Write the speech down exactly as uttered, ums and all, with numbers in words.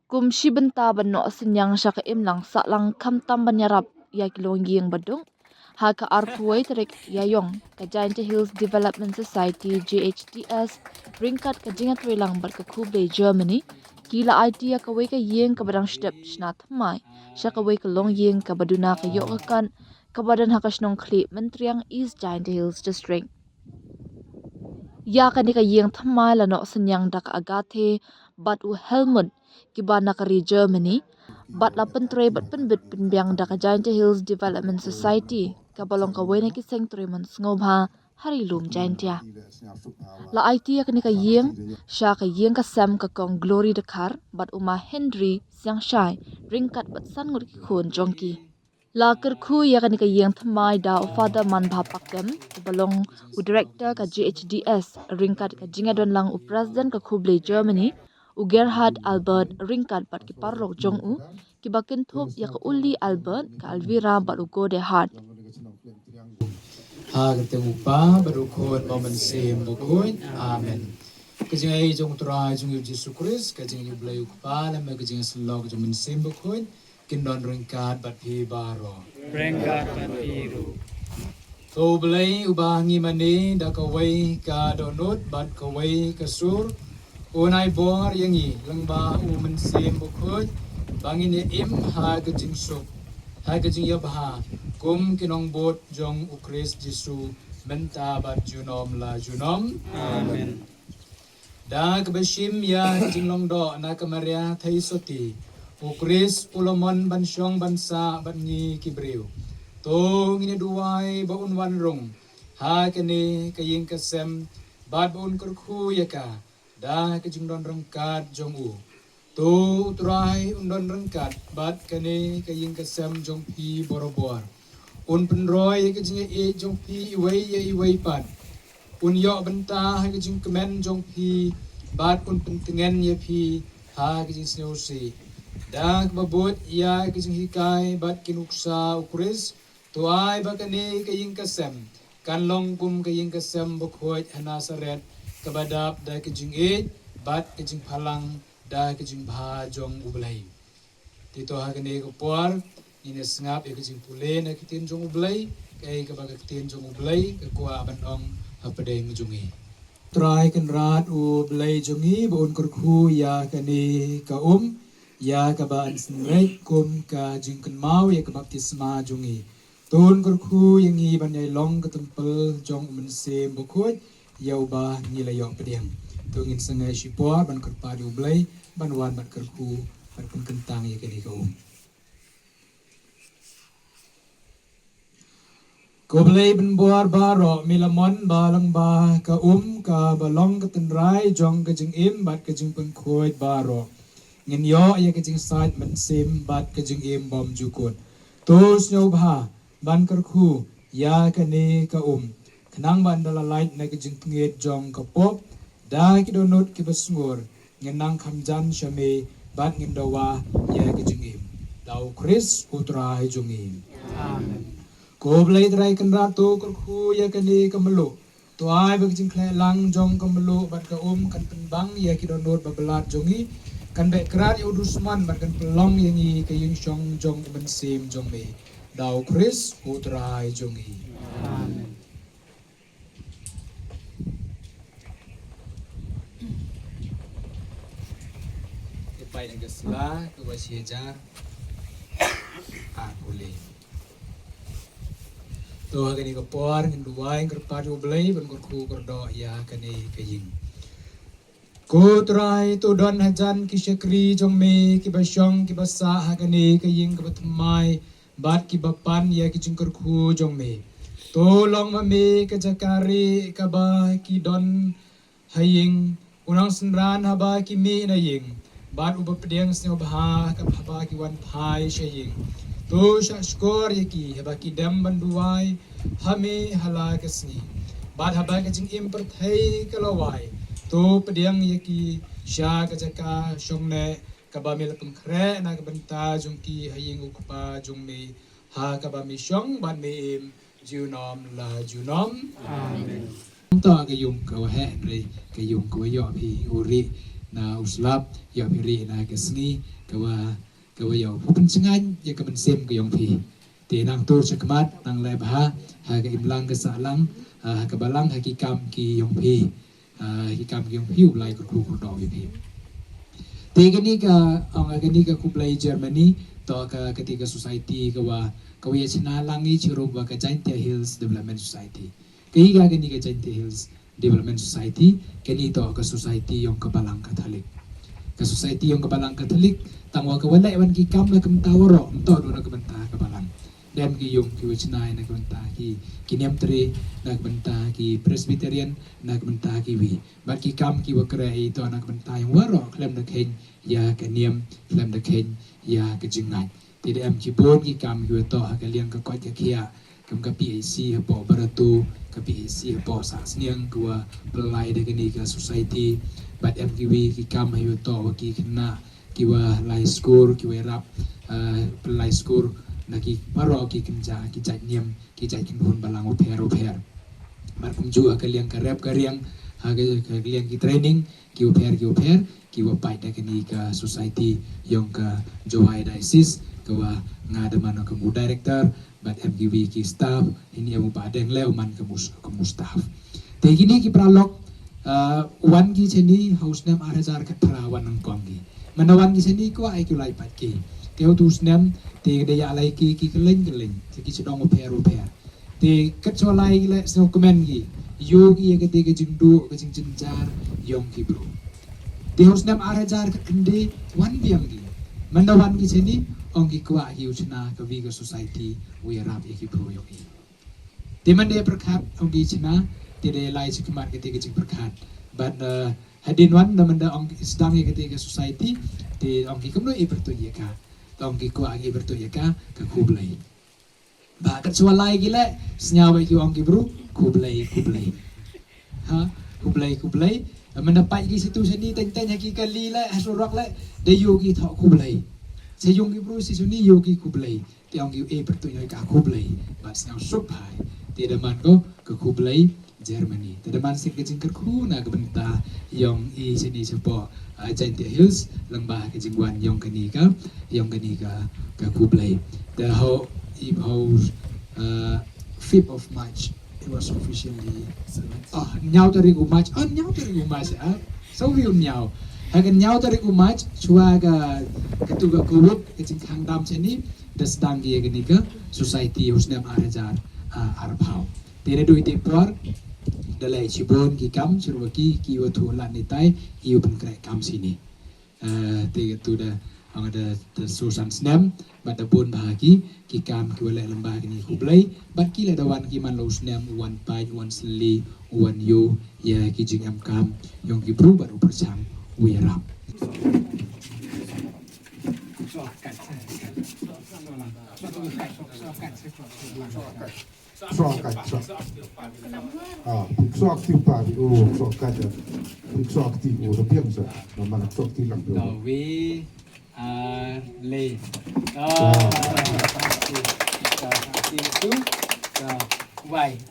Kum shi bynta ban noh synñiang sha ka imlang sahlang khamtam ban ïarap ïa ki longïing ba duk, ha ka arphew wei tarik Ïaiong, ka Jaintia Hills Development Society, J H D S, ryngkat ka jingïatreilang bad ka khublei Germany, ki la aiti ïa kawei ka ïing kaba dang sdep shna thymmai sha kawei ka longïing kaba duna ka ïoh ka kat, kaba don ha ka shnong Khlieh Myntriang, East Jaintia Hills District. Ïa kane ka ïing thymmai la noh synñiang da ka Agathe bad u Helmut, kiba na ka ri Germany, bad la pyntrei bad pynbit pynbiang da ka Jaintia Hills Development Society, kaba long kawei na ki seng trei mon sngewbha ha ri lum Jaintia. La aiti ïa kane ka ïing sha ka ïing ka sem ka Kong Glory Dkhar bad u Ma Henry Siangshai, ryngkat bad san ngut ki khun jong ki. La kyrkhu ïa kane ka ïing thymmai da u Father Manbha Pakem, uba long u director ka J H D S, ryngkat ka jingïadonlang u president ka khublei Germany, u Gerhard Albert, ryngkat bad ki paralok jong u, kiba kynthup ïa ka Uli Albert, ka Elvira bad u Godehard. Ha ka kyrteng u Kpa bad u Khun bad u Mynsiem Bakhuid. Amen. Ka jingïeit jong u Trai jong ngi u Jisu Khrist, ka jingïeit u Blei u Kpa, lem bad ka jingïasyllok jong u Mynsiem Bakhuid, kin don ryngkat bad phi baroh. Ryngkat bad phi ruh. To u Blei uba ha ngi mane da kawei ka dohnud bad kawei ka sur, un ai bor ïa ngi lyngba u Mynsiem Bakhuid, ba ngin ïa im ha ka jingsuk, ha ka jingïabha, kum ki nongbud jong u Khrist Jisu, mynta bad junom la junom. Amen. Da kaba shim ïa ka jinglong doh na ka Maria Theisotti, u Khrist u la mon ban shong ban sah bad ngi ki briew. To ngin ïa duwai ba un wan rung ha kane ka ïing ka sem, bad ba un kyrkhu ïa ka da ka jingdon ryngkat jong u. To u Trai un don ryngkat bad kane ka ïing ka sem jong phi barabor. Un pynroi ïa ka jingïeit jong phi iwei ïa iwei pat. Un ïoh bynta ha ka jingkmen jong phi bad un pyntngen ïa phi ha ka jingsngewsih. Da kaba bud ïa ka jinghikai bad ka nuksa u Khrist, to ai ba kane ka ïing ka sem kan long kum ka ïing ka sem bakhuid ha Nasaret, kaba dap da ka jingïeit bad ka jingphalang da ka jingbha jong u Blei. Te to ha kane ka por ngin ïa sngap ïa ka jingpule na ka ktien jong u Blei, kaei kaba ka ktien jong u Blei ka kwah ban ong hapdeng jong ngi. Trai Kynrad u Blei jong ngi, ba un kyrkhu ïa kane ka um, ïa kaba yn synreit kum ka jingkynmaw ïa ka baptisma jong ngi. To un kyrkhu ïa ngi ban ïai long ka templ jong u Mynsiem Bakhuid, ïa uba ngi la ïoh pdiang. To ngin sa ngeit shipor ban kyrpad ïa u Blei ban wan bad kyrkhu bad pynkyntang ïa kane ka um. Ko Blei ban bor baroh, me la mon ba lyngba ka um kaba long ka tynrai jong ka jingim bad ka jingpynkhuid baroh, ngin ïoh ïa ka jingsait mynsiem bad ka jingim bymjukut. To sngewbha ban kyrkhu ïa kane ka um, khnang ba ynda la lait na ka jingtngit jong ka pop, da ki dohnud kiba sngur, ngin nang kham jan sha me bad ngin dawa ïa ka jingim. Da u Khrist u Trai jong ngi. Amen. Ko Blei Trai Kynrad, to kyrkhu ïa kane ka mluh. To ai ba ka jingkhleh lang jong ka mluh bad ka um kan pynbang ïa ki dohnud ba blat jong ngi, kan beh krad ïa u dusman bad kan pynlong ïa ngi ka ïingshong jong u Mynsiem jong me. Da u Khrist u Trai jong ngi. Amen. Te peit na ka sla kaba shi hajar arphew lai. To ha kane ka por ngin duwai, ngin kyrpad ïa u Blei ban kyrkhu kyrdoh ïa kane ka ïing. Ko Trai, to don hajan ki shakri jong me kiba shong kiba sah ha kane ka ïing kaba thymmai bad kiba pan ïa ki jingkyrkhu jong me. To long ma me ka jaka rieh kaba ki don ha ïing, u nongsynran haba ki mih na ïing, bad uba pdiang sngewbha haba ki wan phai sha ïing. To shah shkor ïa ki haba ki dem ban duwai ha me ha la ka sngi, bad haba ka jingim pyrthei ka la wai, to pdiang ïa ki sha ka jaka shongneh kaba me la pynkhreh na ka bynta jong ki ha ïing u Kpa jong me, ha kaba me shong bad me im junom la junom. Amen. Ym toh ka ïung ka waheh, hynrei ka ïung ka waïoh phi u rieh Na u slap ïa phi ri na ka sngi ka wa ka wa ïa u pynchngaiñ ïa ka mynsiem ka yong phi. Te nang tur shakhmat nang leh bha ha ka imlang ka sahlang, ha ka balang ha ki kam ki yong phi. Ki kam ki yong phi u Blai kyrkhu kyrdoh ïa phi. Te kani ka ong kani ka Khublei Germany to ka kati ka society ka wa ka wa ïa chna lang i chirup wa ka Jaintia Hills Development Society. Ka hi ka kani ka Jaintia Hills Development Society, kani to ka society yong ka Balang Katholik. Ka society yong ka Balang Katholik tang wa ka wa leh wan ki kam na ka bynta waroh, ym to du na ka bynta ka Balang. Dem ki yung ki wa chna na ka bynta ki ki niam tre, na ka bynta ki Presbyterian, na ka bynta ki wi. Bad ki kam ki wa kre i to na ka bynta yong waroh khlem da kheiñ ïa ka niam, khlem da kheiñ ïa ka jingngait. Te da em ki bun ki kam ki wa to ha ka liang ka koit ka khiah, kam ka P H C hapoh Barato, ka P H C hapoh Sahsniang ki wa pynlai da kani ka society. Bad em ki wi ki kam ha wa to wa ki khynnah ki wa lai skur ki wa rap, eh, pynlai skur na ki baroh ki kynja ki jait niam ki jait kynhun balang u pher u pher. Bad kumjuh ha ka liang ka rep ka riang, ha ka, ka liang ki training, ki wa pher ki wa pher ki wa pait da kani ka society yong ka Jowai Diocese ka wa nga da man ka mu director bad em ki wi ki staff, hini em u ba deng le u man ka mu ka mu staff. Te kini ki paralok, uh, wan ki chani ha u snem ar hajar khatphra wan nang kong ki. Mana wan ki chani kwah ai ki lai pait ki. Te u tu snem te da ïa lai ki ki keleng keleng, te ki chadong u pher u pher. Te kat shuwa lai le sngewkmen ki ïoh ki ïa kata ka jingduh ka jingjynjar yong ki bru. Te ha u snem ar hajar khatkhyndai wan biang ki. Manda wan ki chani ong ki kwah ki u chna ka wi ka society u ïarap ïa ki bru yong ki. Te manda ïa pyrkhat ong ki chna te da lai chi khmat kata ka jingpyrkhat. Bad, eh, hadien wan da manda ong ki sdang ïa kata ka society te ong ki kumno i pyrtuit ïa ka. Te ong ki kwah i pyrtuit ïa ka ka Khublei. Ba kat shuwa lai ki le sngaw ba ki ong ki bru Khublei Khublei. Ha, Khublei Khublei. Manda pait ki situ sini teng teng ha ki kali le ha surok le da ïoh ki thoh Khublei. Sa yung ki bru si sini ïoh ki Khublei. Te ong ki e pyrtuit ïa ka Khublei. Bad sngaw suk hai. Te da man ko ka Khublei Germany. Te da man sik ka jingkyrkhu na ka bynta yong i sini shapoh, uh, Jaintia Hills lang ba ka jingwan yong kani ka yong kani ka ka Khublei. Te ho i ho, uh, fifth of March it was officially, oh, nyaw tarik u March, oh, nyaw tarik u March, ah, so wi u nyaw. Ha ka nyaw tarik u March shuwa ka ka tu ka covid ka jingkhang dam chani da sdang ki ïa kani ka society u snem ar hajar, uh, arphaw. Te naduh ite por da leh shibun ki kam shuwa ki ki wa thu lad ni tai i u pynkreh kam sini. Eh, te ka tu da ong da da su san snem bad da bun bha ki ki kam ki wa leh lem bha kini Khublei bad ki leh da wan ki man la u snem u wan pait u wan sli u wan ïoh ïa ki jingem kam yong ki bru bad u pyrshang u ïarap. Sokat, sokat. Ah, sokat ti pa, oh, sokat. Sokat ti, oh, da biang sa. Nama sokat ti lang tu. Tawi, ah, le. Ah, sokat ti, sokat ti tu, sokat wai.